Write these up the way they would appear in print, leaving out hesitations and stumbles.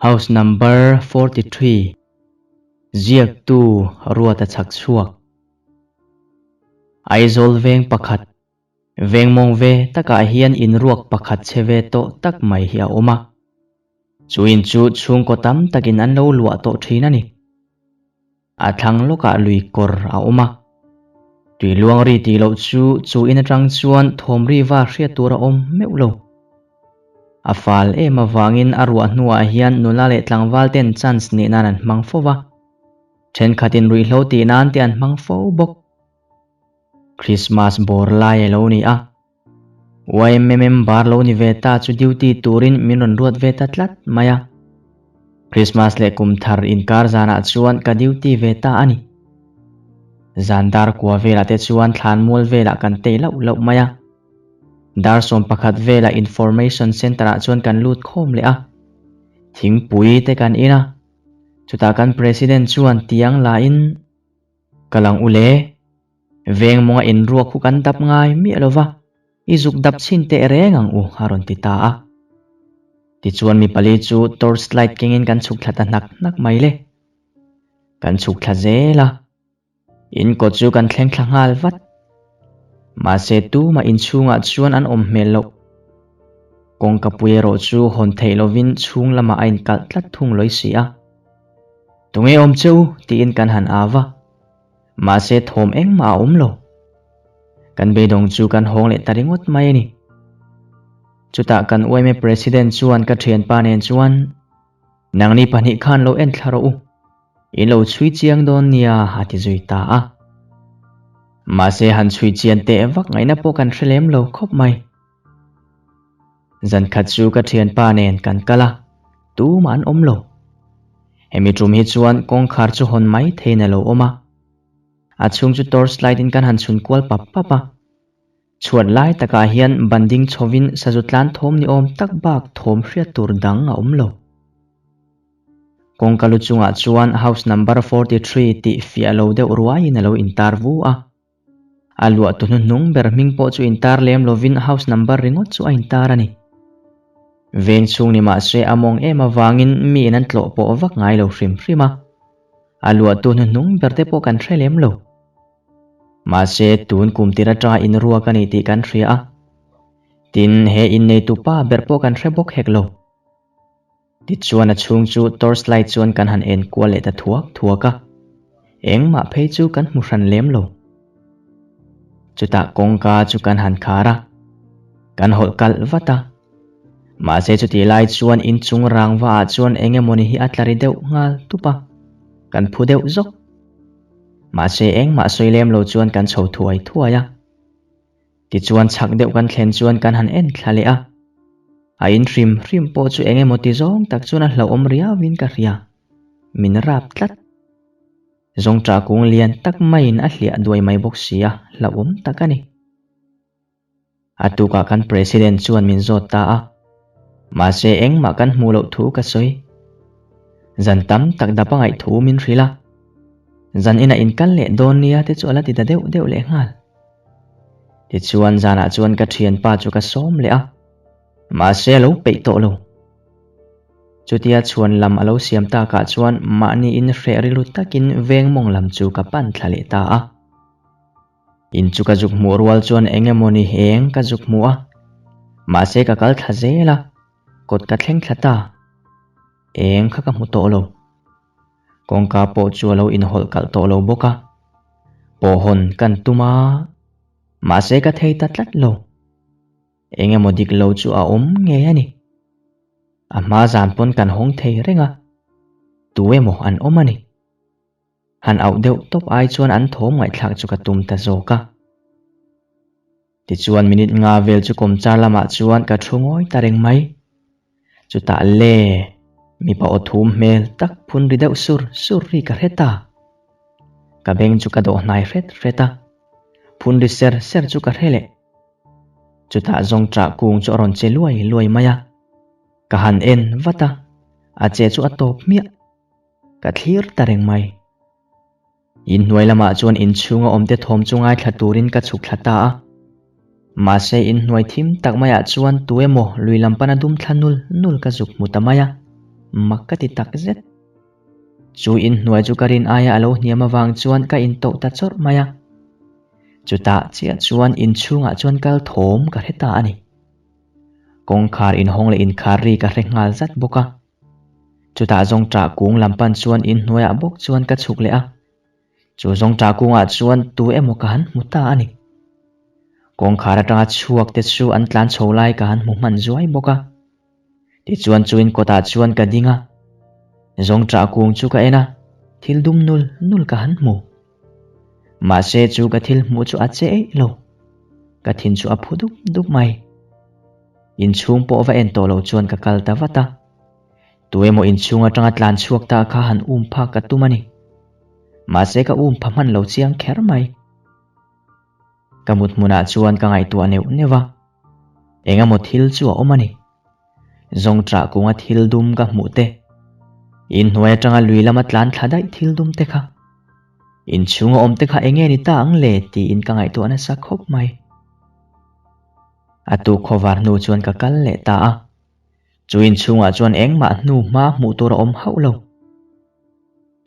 House number 43 Ziaktu Ruata chhak chhuak. Aizawl veng pakhat veng mawng ve takah hian inruak pakhat che ve tawh tak mai hi a awm a. Chu in chu chhungkaw tam takin an lo luah tawh thin a ni. A thlang lawkah lui kawr a awm a. Tui luang ri tih loh chu chu in atang chuan thawm ri va hriat tur a awm meuh lo. A fal em avangin a ruah hnuah hian nula leh tlangval ten chance nih nan an hmang fo va. Thenkhatin ruihhlo tih nan te an hmang fo bawk. Christmas bawr lai a lo ni a. Yma member lo ni ve ta chu duty turin min rawn ruat ve ta tlat mai a. Christmas leh kum thar inkar zanah chuan ka duty ve ta a ni. Zan dar kua velah te chuan thlan mual velah kan tei lauh lauh mai a. Dar 11 velah information center ah chuan kan lut khawm leh a. Thingpui te kan in a. Chutah kan president chuan tiang la in Ka lang u le. Veng mawnga inruak khu kan dap ngai miah lo va, i zuk dap chhin teh reng ang u, a rawn ti ta a. Tichuan mi pali chu torch light kengin kan chhuk thla ta hnak hnak mai le. Kan chhuk thla zel a, in kawt chu kan thleng thla nghal vat. Mahse tumah inchhungah chuan an awm hmel loh. Kawngka pui erawh chu hawn theih lovin chhung lamah a inkalh tlat thung lawi si a. Tunge awm che u? tiin kan han au va. Mahse thawm engmah a awm lo. Kan beidawng chu kan hawng leh ta ringawt mai a ni. Chutah kan yma President chuan ka thianpa nen chuan, Nangni pahnih khan lo en thla rawh u. In lo chhui chiang dawn nia a ti zui ta a. Mahse han chhui chian teh vak ngaihna pawh kan hre lem lo khawp mai. Zan khat chu ka thianpa nen kan kal a, tumah an awm lo. Hemi tum hi chuan kawngkhar chu hawn mai theiin a lo awm a. A chhung chu torch light in kan han chhun kual pap pap a. Chhuat lai takah hian banding chhovin sazu tlan thawm ni awm tak bak thawm hriat tur dang a awm lo. Kawngka lu chungah chuan house number 43 tih fiah lo deuh ruaiin a lo intar vu a. A luah tu hnuhnung ber hming pawh chu intar lem lovin house number ringawt chu a intar a ni. Veng chhung ni mahse a mawng em avangin miin an tlawh pawh vak ngai lo hrim hrim a. A luah tu hnuhnung ber te pawh kan hre lem lo. Mahse tun kum tir atanga inruak a ni tih kan hria a. Tin, he inneitu pa ber pawh kan hre bawk hek lo. Tichuan a chhung chu torch light chuan kan han en kual leh ta thuak thuak a, engmah phei chu kan hmu hran lem lo. Chutah kawngka chu kan han khar a, kan hawlh kalh vat a. Mahse chutih lai chuan inchung rangva ah chuan eng emawni hi a tla ri deuh nghal tup a, kan phu deuh zawk. Mahse engmah sawi lem lo chuan kan chho thuai thuai a. Tichuan chhak deuh kan thlen chuan kan han en thla leh a, a in hrim hrim pawh chu eng emaw ti zawng tak chuan a hlauhawm riauin ka hria, min rap tlat. Zawngṭah kung lian tak maiin a hliah duai mai bawk si a, hlauhawm tak a ni. A tukah kan President chuan min zawt ta a, mahse engmah kan hmuh loh thu ka sawi. Zan tam tak dap a ngaih thu min hrilh a, zan inah inkal leh dawn nia te chu a la ti ta deuh deuh leh nghal. Tichuan zanah chuan ka thianpa chu ka sawm leh a, mahse a lo peih tawh lo. Chutia chhuan lam a lo siam takah chuan mahni in hreh rilru takin veng mawng lam chu ka pan thla leh ta a. In chu ka zuk hmuh rual chuan eng emawni eng ka zuk hmuh a, mahse ka kal thla zel a, kawt ka thleng thla ta. Eng kha ka hmu tawh lo. Kawngka pawh chu a lo inhawlh kalh tawh lo bawk a, pawh hawn kan tum a, mahse ka thei ta tlat lo. Eng emaw dik lo chu a awm ngei a ni. A hma zan pawn kan hawng thei reng a, tu emaw an awm a ni. Han auh deuh tawp ai chuan an thawm ngaihthlak chu ka tum ta zawk a. Tichuan minute nga vel chu kawmchar lamah chuan ka thu ngawi ta reng mai. Chutah le, mipa aw thum hmel tak phun ri deuh sur sur ri ka hre ta. Ka beng chu ka dawh hnai hret hret a, phun ri ser ser chu ka hre leh. Chutah zawng ṭah kung chu a rawn che luai luai mai a, ka han en vat a, a che chu a tawp hmiah. Ka thlir ta reng mai. Inhnuai lamah chuan inchhunga awmte thawm chu ngaithla turin ka chhuk thla ta a. Mahse inhnuai thim tak maiah chuan tu emaw lui lam pana dum thla nul nul ka zuk hmu ta mai a. Mak ka ti tak zet. Chu inhnuai chu ka rin aia a lo hniam avang chuan ka intoh ta chawrh mai a. Chutah chiah chuan inchhungah chuan kal thawm ka hre ta a ni. Kawngkhar inhawng leh inkhar ri ka hre nghal zat bawk a. Chutah zawngṭah kung lam pan chuan inhnuaiah bawk chuan ka chhuk leh a. Chu zawngṭah kungah chuan tu emaw ka han hmu ta a ni. Kawngkhar atanga chhuak te chu an tlan chho lai ka han hmu hman zuai bawk a. Tichuan chu in kawtah chuan ka ding a, zawngṭah kung chu ka en a, thil dum nul nul ka han hmu. Mahse chu ka thil hmuh chu a che eih lo. Ka thin chu a phu dup dup mai. Inchhung pawh va en tawh lo chuan ka kal ta vat a. Tu emaw inchhung atanga tlan chhuak ta kha han um phak ka tum a ni. Mahse ka um pha hman lo chiang kher mai. Ka mut hmunah chuan ka ngaihtuah neuh neuh a. Engemaw thil chu a awm a ni. Zawngṭah kunga thil dum ka hmuh te, inhnuai atanga lui lama tlan thla daih thil dum te kha, inchhunga awm te kha enge ni ta ang le tiin ka ngaihtuah nasa khawp mai. A tuk khawvar hnu chuan ka kal leh ta a. Chu inchhungah chuan engmah hnu hma hmuh tur a awm hauh lo.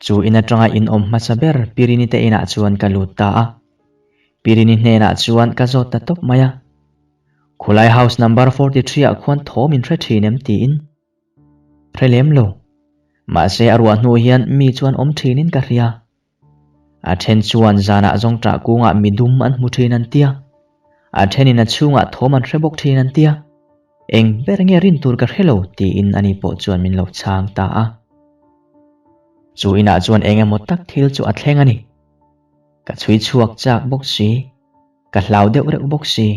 Chu in atanga in awm hmasa ber Pirini te inah chuan ka lut ta a. Pirini hnenah chuan ka zawt ta tawp mai a. Khulai house number 43 ah khuan thawm in hre thin em tiin. Hre lem lo. Mahse a ruah hnu hian mi chuan awm thinin ka hria. A then chuan zanah zawngṭah kungah midum an hmu thin an tia. A thenin a chhungah thawm an hre bawk thin an tia. Eng ber nge rin tur ka hre lo tiin ani pawh chuan min lo chhang ta a. Chu inah chuan eng emaw tak thil chu a thleng a ni. Ka chhui chhuak chak bawk si. Ka hlau deuh reuh bawk si.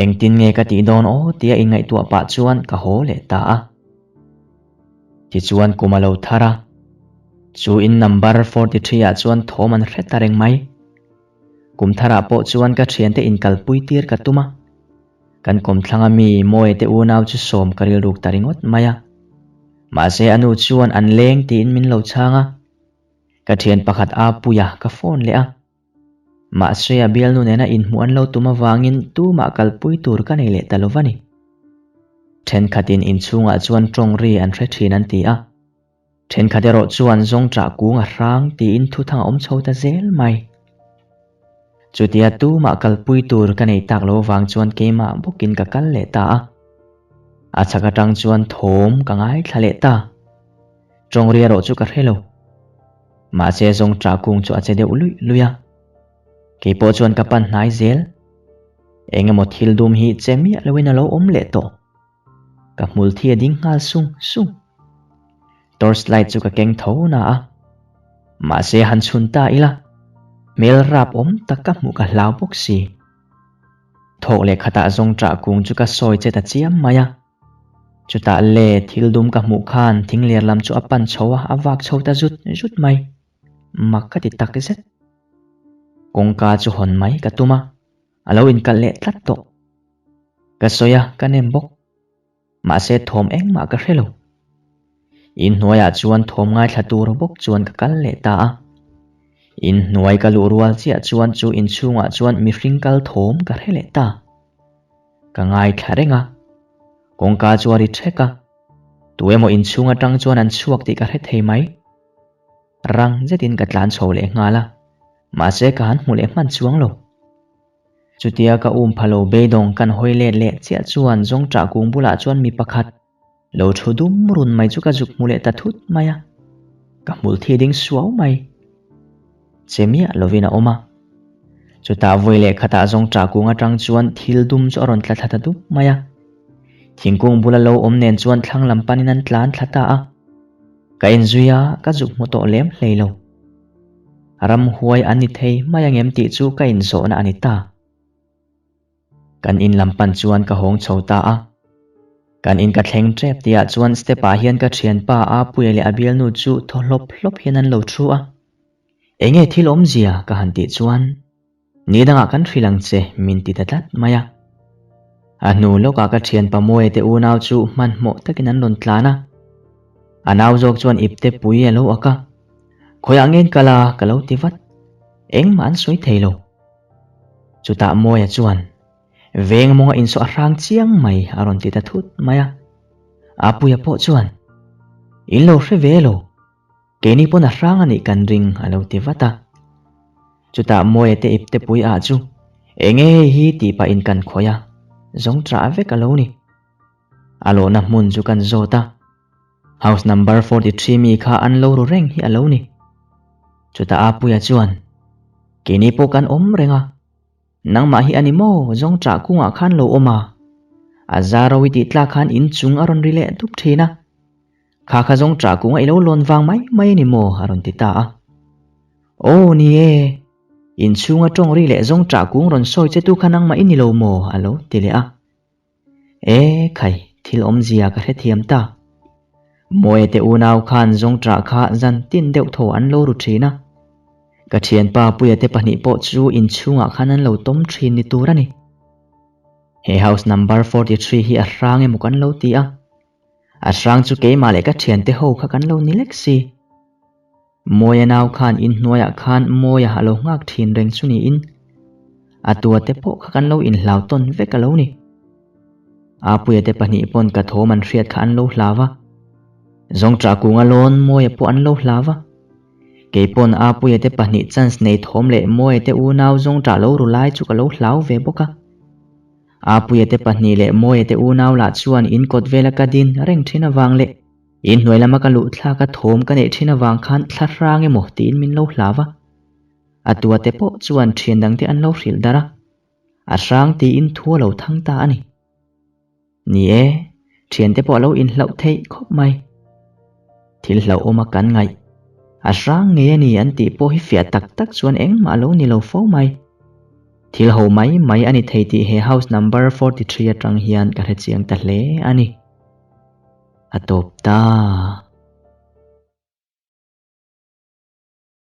Engtin nge ka tih dawn aw tia inngaihtuah pah chuan ka haw leh ta a. Tichuan kum a lo thar a, chu in number 43 ah chuan thawm an hre ta reng mai. Kum tharah pawh chuan ka thiante inkalpui tir ka tum a. Kan kawmthlanga mi Mawia te unau chu sawm ka rilruk ta ringawt mai a. Mahse a nu chuan an leng tiin min lo chhang a. Ka thian pakhat a puia ka phone leh a. Mahse a bialnu nena inhmuh an lo tum avangin tumah kalpui tur ka nei leh ta lo va ni. Thenkhatin inchhungah chuan tawng ri an hre thin an ti a. Thenkhat erawh chuan zawngṭah kung a hrang tiin thuthang a awm chho ta zel mai. Chutia tumah kalpui tur ka nei tak lo avang chuan keimah bawkin ka kal leh ta a. A chhak atang chuan thawm ka ngaithla leh ta. Tawng ri erawh chu ka hre lo. Mahse zawngṭah kung chu a che deuh luih luih a. Keipawh chuan ka pan hnai zel. Eng emaw thil dum hi che miah loin a lo awm leh tawh. Ka hmul thi a ding nghal sung sung. Torch light chu ka keng tho na a. Mahse han chhun ta ila, hmel rap awm tak ka hmuh ka hlau bawk si. Thawk leh khatah zawngṭah kung chu ka sawi che ta chiam mai a. Chutah le thil dum ka hmuh khan thingler lam chu a pan chho a, a vak chho ta zut zut mai. Mak ka ti tak zet. Kawngka chu hawn mai ka tum a, a lo inkalh leh tlat tawh. Ka sawi a, ka nem bawk. Mahse thawm engmah ka hre lo. Inhnuaiah chuan thawm ngaithla tur bawk chuan ka kal leh ta a. Inhnuai ka luh rual chiah chuan chu inchhungah chuan mihring kal thawm ka hre leh ta. Ka ngaithla reng a, kawngka chu a ri ṭhek a, tu emaw inchhung aṭang chuan an chhuak tih ka hre thei mai. Rang zetin ka tlan chho leh nghal a, mahse ka han hmu leh hman chuang lo. Chutia ka um pha lo beidawng kan hawi let leh chiah chuan zawngṭah kung bulah chuan mi pakhat lo thu dum run mai chu ka zuk hmu leh ta thut mai a, ka hmul thi ding suau mai. Che miah lovin a awm a. Chutah vawi leh khatah zawngṭah kung aṭang chuan thil dum chu a rawn tla thla ta dup mai a. Thingkung bula lo awm nen chuan thlang lam panin an tlan thla ta a. Ka inzui a, ka zuk hmu tawh lem hlei lo. Ramhuai an ni thei mai angem tih chu ka inzawhna a ni ta. Kan in lam pan chuan ka hawng chho ta a. Kan in ka thleng tep tihah chuan step ah hian ka thianpa Apuia leh a bialnu chu thaw hlawp hlawp hian an lo thu a. Enge thil awmzia ka han tih chuan ni dangah kan hrilh ang che min ti ta tlat mai a. A hnu lawkah ka thianpa Mawia te unau chu hmanhmawh takin an rawn tlan a. A nau zawk chuan ipte pui a lo ak a. Khawiah ngen kal a ka lo ti vat. Engmah an sawi thei lo. Chutah Mawia chuan, Veng mawnga insawh a hrang chiang mai a rawn ti ta thut mai a. Apuia pawh chuan, In lo hre ve lo. Keini pawn a hrang a nih kan ring, a lo ti vat a. Chutah Mawia te ipte pui ah chu enge hei hi tih pahin kan khawih a, zawng ṭah vek a lo ni. A lawhna hmun chu kan zawt a, house number 43 mi kha an lo ru reng hi a lo ni. Chutah Apuia chuan, Keini pawh kan awm reng a, Nangmah hi a ni maw? Zawng ṭah kungah khan lo awm a. A zar ro i tih tlak khan in chung a rawn ri leh dup ṭhin a. Kha kha zawng ṭah kunga i lo lawn vang mai mai a ni maw? a rawn ti ta a. Aw ni e, in chhunga ṭawng ri leh zawng ṭah kung rawn sawi che tu kha nangmah i ni lo maw? a lo ti leh a. E khai, thil awmzia ka hrethiam ta. Mawia te unau khan zawngṭah kha zan tin deuh tho an lo ru ṭhin a. Ka ṭhianpa Puia te pahnih pawh chu inchhungah khan an lo tawm ṭhin ni tur a ni. He house number 43 hi a hrang emaw kan lo ti a. A hrang chu keimah leh ka ṭhiante ho kha kan lo ni lek si. Mawia nau khan inhnuaiah khan Mawia a lo nghak thin reng chu niin a tuate pawh kha kan lo inhlau tawn vek a lo ni. Apuia te pahnih pawn ka thawm an hriat kha an lo hlau a, Zawngṭah kunga lawn Mawia pawh an lo hlau a. Kei pawn Apuia te pahnih chance nei thawm leh Mawia te unau Zawngṭah lo ru lai chu ka lo hlau ve bawk a. Apuia te pahnih leh Mawia te unau lah chuan in kawt vela ka din reng thin avang leh In hnuai lama ka luh thlak a thawm ka neih thin avang khan thla hrang emaw tiin min lo hlau a. A tua te pawh chuan thian dangte an lo hrilh darh a. A hrang tiin thu a lo thang ta a ni. Ni e, thiante pawh a lo inhlauh theih khawp mai. Thil hlauhawm a kan ngaih. A hrang ngei a ni an tih pawh hi fiah tak tak chuan engmah a lo ni lo fo mai. Thil ho mai mai a ni thei tih he house number 43 atang hian ka hrechiang ta hle a ni. A tawp ta.